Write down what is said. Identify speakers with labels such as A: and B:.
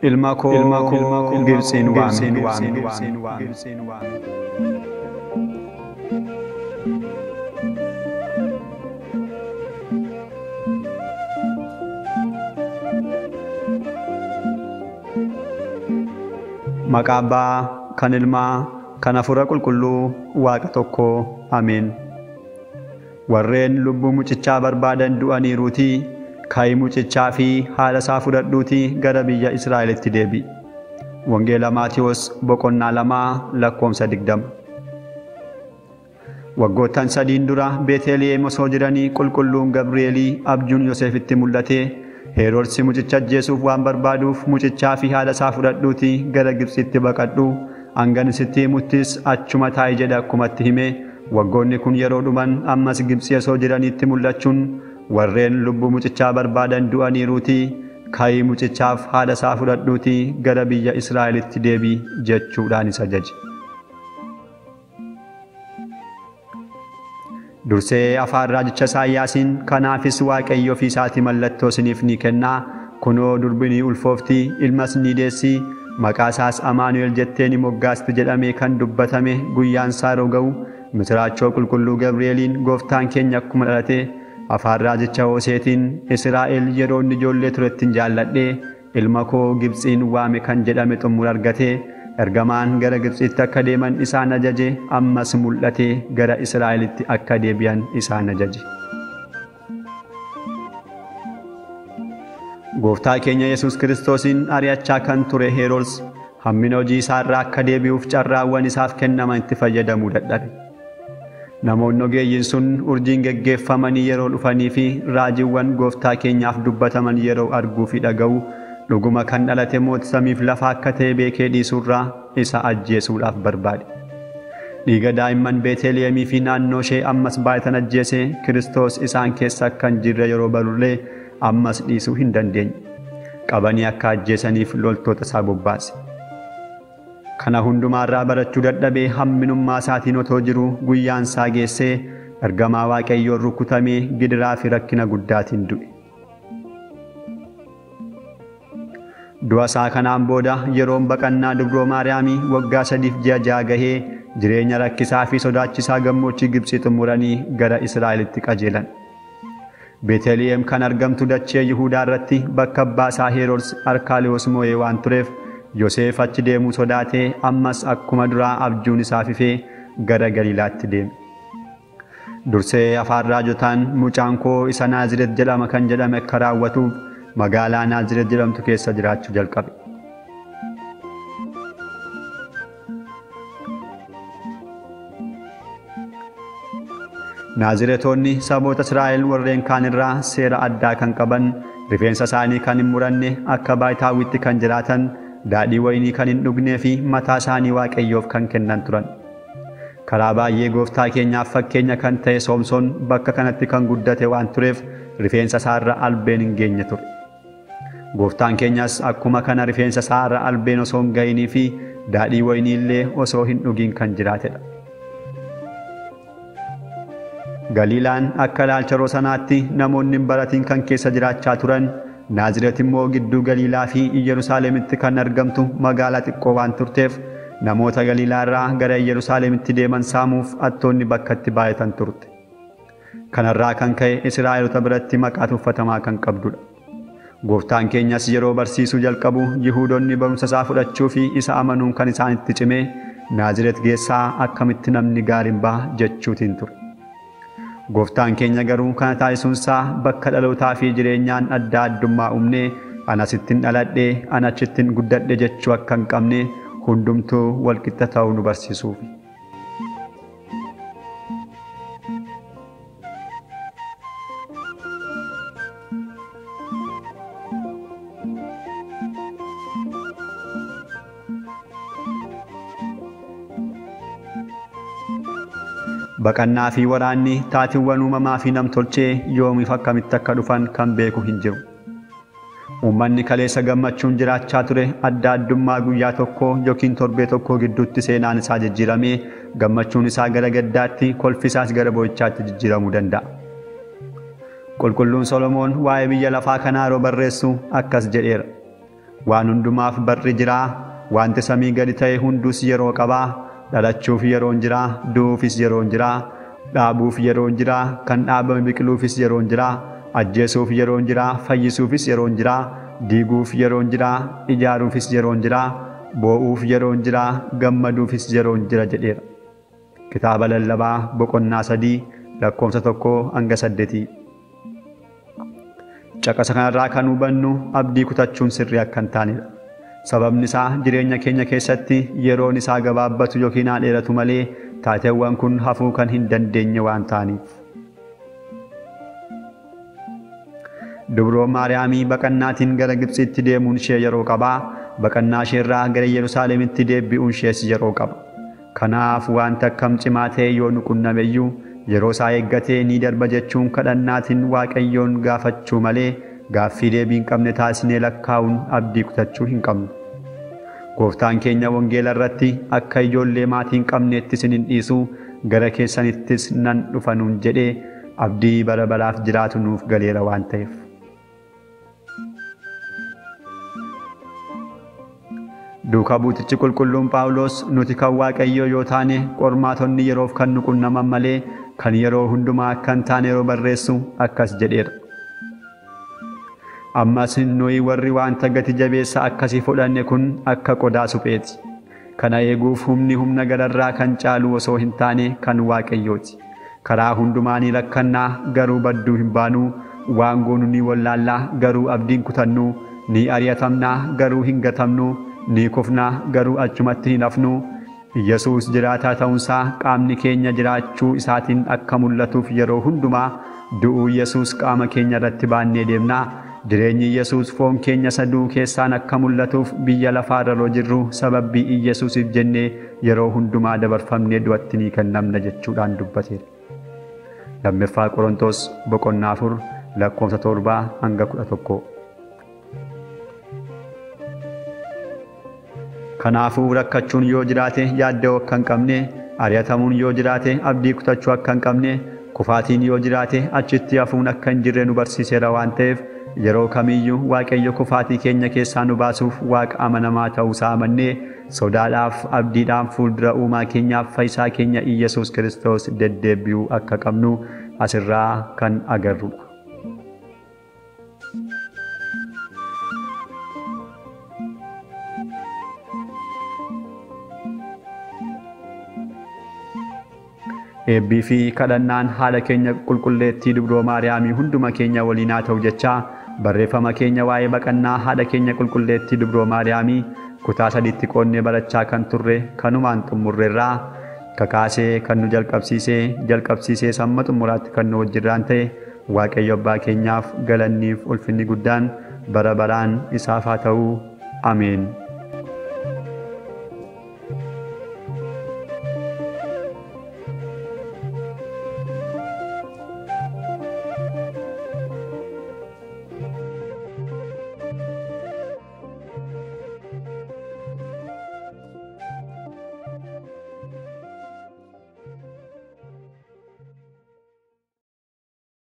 A: Ilma koo Gibxiin waame. Maqaa Abbaa kan Ilmaa kan Hafuura Qulqulluu Waaqa tokkoo Ameen. Warreen lubbuu mucichaa barbaadan du'aniiruutii ka'ii mucichaa fi haadha isaa fudhadhuutii gara biyya Israa'elitti deebi'i. Wangeela Maatiyoos boqonnaa 2 lakkoofsa 20. Waggoottan 3 dura Beeteliheem osoo jiranii qulqulluun Gabri'eelii abjuun Yoosefitti mul'atee Heroodsi mucicha ajjeesuuf waan barbaaduuf mucichaa fi haadha isaa fudhadhuutii gara Gibxitti baqadhu, hangan sitti himuttis achuma taa'i jedhe akkumatti hime. Waggoonni kun yeroo dhuman ammas Gibxi osoo jiraniitti mul'achuun warreen lubbuu mucichaa barbaadan du'aniiruutii ka'ii mucichaaf haadha isaa fudhadhuutii gara biyya Israa'elitti deebi'i jechuudhaan isa ajaje. Dursee afaan raajicha Isaayyaasiin, kanaafis Waaqayyo ofii isaatii mallattoo isiniif ni kennaa, kunoo durbi ni ulfoofti, ilmas ni deessi, maqaa isaas Amaanu'el jettee ni moggaasti jedhamee kan dubbatame guyyaan isaa yeroo ga'u misiraachoo qulqulluu Gabri'eeliin gooftaan keenya akkuma dhalate afaan raajicha Hoseetiin Israa'el yeroo inni ijoollee turettiin jaalladhee ilma koo Gibxiin waame kan jedhame xumura argatee ergamaan gara Gibxitti akka deeman isaan ajaje, ammas mul'atee gara Israa'elitti akka deebi'an isaan ajaje. Gooftaa keenya Yesuus Kiristoosiin ari'achaa kan ture Heroodis hammina hojii isaarraa akka deebi'uuf carraawwan isaaf kennaman itti fayyadamuu dadhabe. Namoonni ogeeyyiin sun urjiin geggeeffamanii yeroo dhufanii fi raajiiwwan gooftaa keenyaaf dubbataman yeroo arguu fi dhaga'u dhuguma kan dhalate mootii samiif lafa akka ta'e beekee dhiisuurraa isa ajjeesuudhaaf barbaade. Dhiiga daa'imman Beeteliheemii fi naannoo ishee ammas baay'atan ajjeese Kiristoos isaan keessa akka hin jirre yeroo barullee ammas dhiisuu hin dandeenye. Qabanii akka ajjeesaniif loltoota isaa bobbaase. Kana hundumaarraa barachuu dadhabee hamminummaa isaatiin otoo jiru guyyaan isaa geessee ergamaa Waaqayyoon rukutamee gidiraa fi rakkina guddaatiin du'e. Du'a isaa kanaan booda yeroon baqannaa dubroo Maariyaamii waggaa 3 fi ji'a 6 gahee jireenya rakkisaa fi sodaachisaa gammoojjii Gibxii xumuranii gara Israa'elitti qajeelan. Beeteliheem kan argamtu dachee Yihuudaa irratti bakka abbaa isaa Heroodis Arkaaliyoos moo'ee waan tureef Yoosef achi deemuu sodaatee ammas akkuma duraa abjuun isaa fifee gara Galiilaatti deeme. Dursee afaan raajotaan mucaan koo isa Naaziret jedhama kan jedhame akka raawwatuuf magaalaa Naaziret jedhamtu keessa jiraachuu jalqabe. Naaziretoonni saboota Israa'el warreen kaan irraa seera addaa kan qaban, rifeensa isaanii kan hin muranne, akka baayitaawwitti kan jiraatan, daadhii wayinii kan hin dhugnee fi mataa isaanii Waaqayyoof kan kennan turan. Karaa baay'ee gooftaa keenyaaf fakkeenya kan ta'e Soomsoon bakka kanatti kan guddate waan tureef rifeensa isaarra albeen hin geenye ture. Gooftaan keenyas akkuma kana rifeensa isaarra albeen osoo hin ga'inii fi daadhii wayinii illee osoo hin dhugiin kan jiraatedha. Galiilaan akka ilaalcha yeroo sanaatti namoonni hin baratiin kan keessa jiraachaa turan, Naaziret immoo gidduu Galiilaa fi Yerusaalemitti kan argamtu magaalaa xiqqoo waan turteef namoota Galiilaa irraa gara Yerusaalemitti deeman saamuuf attoonni bakkatti baay'atan turte. Kanarraa kan ka'e Israa'eloota biratti maqaa tuffatamaa kan qabdudha. Gooftaan keenyas yeroo barsiisuu jalqabu Yihuudoonni barumsa isaa fudhachuu fi isa amanuun kan isaanitti cime Naaziret geessaa akkamitti namni gaariin baha jechuutiin ture. Gooftaan keenya garuu kana taasisuun isaa bakka dhalootaa fi jireenyaan adda addummaa uumnee ana asittiin dhaladhee ana achittiin guddadhe jechuu akka hin qabne hundumtuu walqixa ta'uu nu barsiisuuf. Baqannaa fi waraanni taatiiwwan uumamaa fi namtolchee yoomiif akkamitti akka dhufan kan beeku hin jiru. Uummanni kaleessa gammachuun jiraachaa ture adda addummaa guyyaa tokko yookiin torbee tokko gidduutti seenaan isaa jijjiiramee gammachuun isaa gara gaddaatti, kolfi isaas gara boo'ichaatti jijjiiramuu danda'a. Qulqulluun Solomoon waa'ee biyya lafaa kanaa yeroo barreessu akkas jedheera. Waan hundumaaf barri jiraa, wanti samii gadi ta'e hundus yeroo qabaa. Dhalachuuf yeroon jiraa, du'uufis yeroon jiraa, dhaabuuf yeroon jiraa, kan dhaabame biqiluufis yeroon jiraa, ajjeesuuf yeroon jiraa, fayyisuufis yeroon jiraa, diiguuf yeroon jiraa, ijaaruufis yeroon jiraa, boo'uuf yeroon jiraa, gammaduufis yeroon jira jedheera. Kitaaba Lallabaa boqonnaa 3 lakkoofsa 1 hanga 8. Caqasa kanarraa kan hubannu abdii kutachuun sirrii akka hin taanedha. Sababni isaa jireenya keenya keessatti yeroon isaa gabaabbatu yookiin haa dheeratu malee taateewwan kun hafuu kan hin dandeenye waan ta'aniif. Dubroo Maariyaamii baqannaatiin gara Gibxitti deemuun ishee yeroo qabaa, baqannaa isheerraa gara Yerusaalemitti deebi'uun ishees yeroo qaba. Kanaaf wanta akkam cimaa ta'e yoo nu qunnameyyuu yeroo isaa eeggatee ni darba jechuun kadhannaatiin Waaqayyoon gaafachuu malee gaaffii deebii hin qabne taasisnee lakkaa'uun abdii kutachuu hin qabnu. Gooftaan keenya wangeela irratti akka ijoollee maatii hin qabneetti isin hin dhiisu, gara keessanittis nan dhufa nuun jedhee abdii bara baraaf jiraatu nuuf galeera waan ta'eef. Duukaa buutichi qulqulluun Phaawulos nuti kan Waaqayyoo yoo taane qormaatonni yeroof kan nu qunnaman malee kan yeroo hundumaa akka hin taane yeroo barreessu akkas jedheera. Ammas nuyi warri wanta gati jabeessa akkasii fudhanne kun akka qodaa supheeti. Kana eeguuf humni humna gararraa kan caalu osoo hin taane kan Waaqayyooti. Karaa hundumaa ni rakkannaa garuu badduu hin baanuu, waan goonu ni wallaallaa garuu abdiin kutannuu, ni ari'atamnaa garuu hin gatamnuu, ni kufnaa garuu achumatti hin hafnuu. Yesuus jiraataa ta'uunsaa qaamni keenya jiraachuu isaatiin akka mul'atuuf yeroo hundumaa du'uu Yesuus qaama keenya irratti baannee deemnaa. Jireenyi Yesuus foon keenya saduu keessaan akka mul'atuuf biyya lafaa irra yeroo jirru sababii Yesuusiif jennee yeroo hundumaa dabarfamnee du'atti ni kennamna jechuudhaan dubbateera. Lammaffaa Qorontos boqonnaa 4 lakkoofsa 7 hanga 11. Kanaafuu rakkachuun yoo jiraate yaaddoo akka hin qabne, ari'atamuun yoo jiraate abdii kutachuu akka hin qabne, kufaatiin yoo jiraate achitti hafuun akka hin jirre nu barsiiseera waan ta'eef yeroo kamiyyuu Waaqayyo kufaatii keenya keessaa nu baasuuf Waaqa amanamaa ta'uusaa amannee sodaadhaaf abdiidhaan fuuldura uumaa keenyaaf fayyisaa keenya Iyyasuus Kiristoos deddeebi'uu akka qabnu asirraa kan agarrudha. Eebbii fi kadhannaan haadha keenya qulqulleettii Dubroo Maariyaamii hunduma keenya waliin haa ta'u jechaa barreeffama keenya waa'ee baqannaa haadha keenya qulqulleettii Dubroo Maariyaamii kutaa 3tti qoonnee barachaa kan turre kanumaan xumurreerraa kakaasee kan nu jalqabsiisee samma xumuraatti kan nu wajjirraan ta'e Waaqayyo Abbaa keenyaaf galanniif ulfinni guddaan bara baraan isaaf haa ta'u. Ameen.